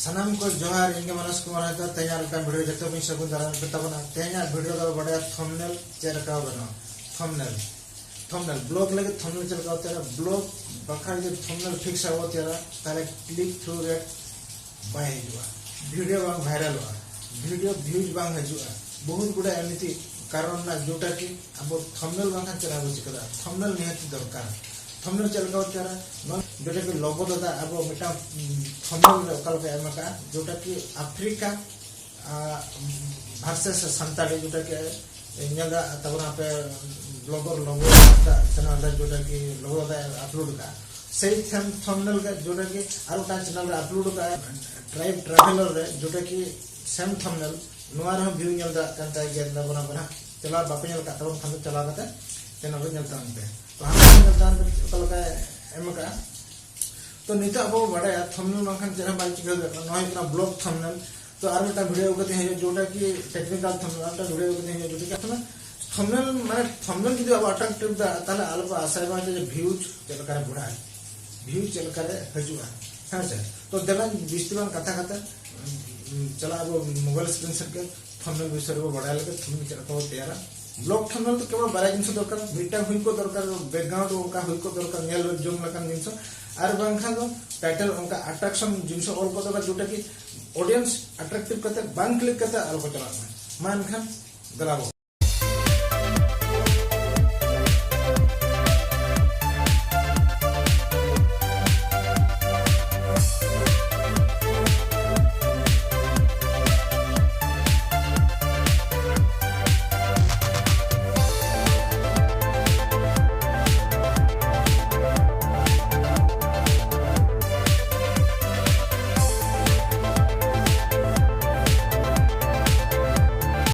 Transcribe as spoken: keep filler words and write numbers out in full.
ᱥᱟᱱᱟᱢ ᱠᱚ ᱡᱚᱦᱟᱨ, ᱤᱧ ᱜᱮ ᱢᱟᱱᱚᱥ ᱠᱩᱢᱟᱨ ᱦᱟᱸᱥᱫᱟ᱾ ᱛᱮᱦᱮᱧᱟᱜ ᱢᱤᱫᱴᱟᱝ ᱵᱷᱤᱰᱤᱭᱳ ᱡᱚᱛᱚ ᱠᱚᱧ ᱥᱟᱹᱜᱩᱱ ᱫᱟᱨᱟᱢ ᱯᱮ ᱛᱟᱵᱚᱱᱟ᱾ ᱛᱮᱦᱮᱧᱟᱜ ᱵᱷᱤᱰᱤᱭᱳ ᱫᱚ ᱵᱟᱰᱟᱭᱟ ᱛᱷᱚᱢᱵᱱᱮᱞ ᱪᱮᱫ ᱞᱮᱠᱟ ᱵᱮᱱᱟᱣᱟ᱾ ᱛᱷᱚᱢᱵᱱᱮᱞ, ᱛᱷᱚᱢᱵᱱᱮᱞ ᱵᱞᱚᱜ ᱞᱟᱹᱜᱤᱫ ᱛᱷᱚᱢᱵᱱᱮᱞ ᱪᱮᱫ ᱞᱮᱠᱟ ᱛᱮᱭᱟᱨᱟ? ᱵᱞᱚᱜ ᱵᱟᱠᱷᱨᱟ ᱡᱩᱫᱤ ᱛᱷᱚᱢᱵᱱᱮᱞ ᱴᱷᱤᱠ ᱥᱟᱵ ᱛᱮᱭᱟᱨᱟ, ᱛᱟᱦᱞᱮ ᱠᱞᱤᱠ ᱛᱷᱨᱩ ᱨᱮᱴ ᱵᱟᱭ ᱦᱤᱡᱩᱜᱼᱟ, ᱵᱷᱤᱰᱤᱭᱳ ᱵᱟᱝ ᱵᱷᱟᱭᱨᱟᱞᱚᱜᱼᱟ, ᱵᱷᱤᱰᱤᱭᱳ ᱵᱷᱤᱭᱩᱡᱽ ᱵᱟᱝ ᱦᱤᱡᱩᱜᱼᱟ᱾ ᱵᱚᱦᱩᱛ ᱜᱩᱰᱟ ᱮᱢᱱᱤᱛᱤ ᱠᱟᱨᱚᱱ ᱨᱮᱱᱟᱜ ᱡᱳᱴᱟ ᱠᱤ ᱟᱵᱚ ᱛᱷᱚᱢᱵᱱᱮᱞ ᱵᱟᱝᱠᱷᱟᱱ ᱪᱮᱫ ᱦᱚᱸ ᱵᱟᱵᱚ ᱪᱤᱠᱟᱹ ᱫᱟᱲᱮᱭᱟᱜᱼᱟ᱾ ᱛᱷᱚᱢᱵᱱᱮᱞ ᱱᱤᱦᱟᱹᱛ ᱫᱚᱨᱠᱟᱨ᱾ ᱛᱷᱚᱢᱵᱱᱮᱞ ᱪᱮᱫ ᱞᱮᱠᱟ ᱵᱚ ᱛᱮᱭᱟᱨᱟ? ᱱᱚᱣᱟ ᱡᱮᱴᱟ ᱠᱤ ᱞᱚᱜᱳ ᱫᱟᱫᱟ ᱟᱵᱚ ᱢᱤᱫᱴᱟᱝ ᱛᱷᱚᱢᱵᱱᱮᱞ ᱨᱮ ᱚᱠᱟ ᱞᱮᱠᱟ ᱮᱢ ᱟᱠᱟᱫᱼᱟ, ᱡᱳᱴᱟ ᱠᱤ ᱟᱯᱷᱨᱤᱠᱟ ᱵᱷᱟᱨᱥᱮᱥ ᱥᱟᱱᱛᱟᱲᱤ, ᱡᱳᱴᱟ ᱠᱤ ᱧᱮᱞ ᱫᱟ ᱛᱟᱵᱚᱱ ᱟᱯᱮ ᱵᱞᱚᱜᱚᱨ ᱞᱚᱜᱳ ᱪᱮᱱᱮᱞ ᱨᱮ, ᱡᱳᱴᱟ ᱠᱤ ᱞᱚᱜᱳ ᱫᱟᱫᱟ ᱟᱯᱞᱳᱰ ᱟᱠᱟᱫᱼᱟ, ᱥᱮᱭ ᱥᱮᱢ ᱛᱷᱚᱢᱵᱱᱮᱞ ᱜᱮ ᱡᱳᱴᱟ ᱠᱤ ᱟᱨ ᱢᱤᱫᱴᱟᱝ ᱪᱮᱱᱮᱞ ᱨᱮ ᱟᱯᱞᱳᱰ ᱟᱠᱟᱫᱼᱟ, ᱴᱨᱟᱭᱤᱵ ᱴᱨᱟᱵᱷᱮᱞᱟᱨ ᱨᱮ, ᱡᱳᱴᱟ ᱠᱤ ᱥᱮᱢ ᱛᱷᱚᱢᱵᱱᱮᱞ᱾ ᱱᱚᱣᱟ ᱨᱮᱦᱚᱸ ᱵᱷᱤᱭᱩ ᱧᱮᱞ ᱫᱟᱲᱮᱭᱟᱜ ᱠᱟᱱ ᱛᱟᱭ ᱜᱮᱭᱟ ᱵᱚᱱᱟ ᱵᱚᱱᱟ᱾ ᱪᱟᱞᱟᱣ ᱵᱟᱯᱮ ᱧᱮᱞ ᱟᱠᱟᱫ ᱛᱟᱵᱚᱱ ᱠᱷᱟᱱ ᱫᱚ ᱪᱟᱞᱟᱣ ᱠᱟᱛᱮ ᱪᱮᱱᱮᱞ ᱨᱮ ᱧᱮᱞ ᱛᱟᱵᱚᱱ ᱯᱮ᱾ ᱛᱚ ᱦᱟᱱᱟ ᱧᱮᱞ ᱛᱟᱵᱚᱱ ᱯᱮ ᱚᱠᱟ ᱞᱮᱠᱟᱭ ᱮᱢ ᱟᱠᱟᱫᱼᱟ᱾ ᱛᱚ ᱱᱤᱛᱚᱜ ᱟᱵᱚ ᱵᱚ ᱵᱟᱰᱟᱭᱟ ᱛᱷᱚᱢᱵᱱᱮᱞ ᱵᱟᱝᱠᱷᱟᱱ ᱪᱮᱫ ᱦᱚᱸ ᱵᱟᱭ ᱪᱤᱠᱟᱹ ᱫᱟᱲᱮᱭᱟᱜ ᱠᱟᱱᱟ᱾ ᱱᱚᱣᱟ ᱦᱩᱭᱩᱜ ᱠᱟᱱᱟ ᱵᱞᱚᱜ ᱛᱷᱚᱢᱵᱱᱮᱞ᱾ ᱛᱚ ᱟᱨ ᱢᱤᱫᱴᱟᱝ ᱵᱷᱤᱰᱤᱭᱳ ᱠᱟᱛᱮ ᱦᱤᱡᱩᱜ, ᱡᱳᱴᱟ ᱠᱤ ᱴᱮᱠᱱᱤᱠᱟᱞ ᱛᱷᱚᱢᱵᱱᱮᱞ, ᱟᱨ ᱢᱤᱫᱴᱟᱝ ᱵᱷᱤᱰᱤᱭᱳ ᱠᱟᱛᱮ ᱦᱤᱡᱩᱜ, ᱡᱳᱴᱟ ᱠᱤ ᱛᱷᱚᱢᱵᱱᱮᱞ ᱢᱟᱱᱮ ᱛᱷᱚᱢᱵᱱᱮᱞ ᱡᱩᱫᱤ ᱟᱵᱚ ᱟᱴᱨᱟᱠᱴᱤᱵᱷ ᱫᱟ, ᱛᱟᱦᱞᱮ ᱟᱞᱚ ᱯᱮ ᱟᱥᱟᱭ ᱢᱟ ᱡᱮ ᱵᱷᱤᱭᱩᱡᱽ ᱪᱮᱫ ᱞᱮᱠᱟᱨᱮ ᱵᱚᱲᱦᱟᱜᱼᱟ, ᱵᱷᱤᱭᱩᱡᱽ ᱪᱮᱫ ᱞᱮᱠᱟᱨᱮ ᱦᱤᱡᱩᱜᱼᱟ᱾ ᱦᱮᱸ ᱥᱮ? ᱛᱚ ᱫᱮᱞᱟ ᱵᱤᱥᱛᱤ ᱵᱟᱝ ᱠᱟᱛᱷᱟ ᱠᱟᱛᱮ, ᱩᱢ, ᱪᱟᱞᱟᱜ ᱟᱵᱚ ᱢᱳᱵᱟᱭᱤᱞ ᱥᱠᱨᱤᱱ ᱥᱮᱫ ᱜᱮ᱾ ᱛᱷᱚᱢᱵᱱᱮᱞ ᱵᱤᱥᱚᱭ ᱨᱮᱵᱚ ᱵᱟᱲᱟᱭ ᱞᱟᱹᱜᱤᱫ ᱛᱷᱚᱢᱵᱱᱮᱞ ᱪᱮᱫ ᱞᱮᱠᱟ ᱵᱚ ᱛᱮᱭᱟᱨᱟ᱾ ᱵᱞᱚᱜ ᱛᱷᱚᱢᱵᱱᱮᱞ ᱫᱚ ᱠᱮᱵᱚᱞ ᱵᱟᱨᱭᱟ ᱡᱤᱱᱤᱥ ᱫᱚᱨᱠᱟᱨ, ᱢᱤᱫᱴᱟᱝ ᱦᱩᱭ ᱠᱚ ᱫᱚᱨᱠᱟᱨ, ᱵᱮᱠᱜᱨᱟᱣᱩᱱᱰ ᱚᱱᱠᱟ ᱦᱩᱭ ᱠᱚ ᱫᱚᱨᱠᱟᱨ, ᱧᱮᱞ ᱡᱚᱝ ᱞᱮᱠᱟᱱ ᱡᱤᱱᱤᱥ, ᱟᱨ ᱵᱟᱝᱠᱷᱟᱱ ᱫᱚ ᱴᱟᱭᱴᱮᱞ ᱚᱱᱠᱟ ᱟᱴᱨᱟᱠᱥᱚᱱ ᱡᱤᱱᱤᱥ ᱚᱞ ᱠᱚ ᱫᱚᱨᱠᱟᱨ, ᱡᱳᱴᱟ ᱠᱤ ᱚᱰᱤᱭᱮᱱᱥ ᱟᱴᱨᱟᱠᱴᱤᱵᱷ ᱠᱟᱛᱮ ᱵᱟᱝ ᱠᱞᱤᱠ ᱠᱟᱛᱮ ᱟᱞᱚ ᱠᱚ ᱪᱟᱞᱟᱜ ᱢᱟ᱾ ᱢᱟ ᱮᱱᱠᱷᱟᱱ ᱫᱮᱞᱟ ᱵᱚ᱾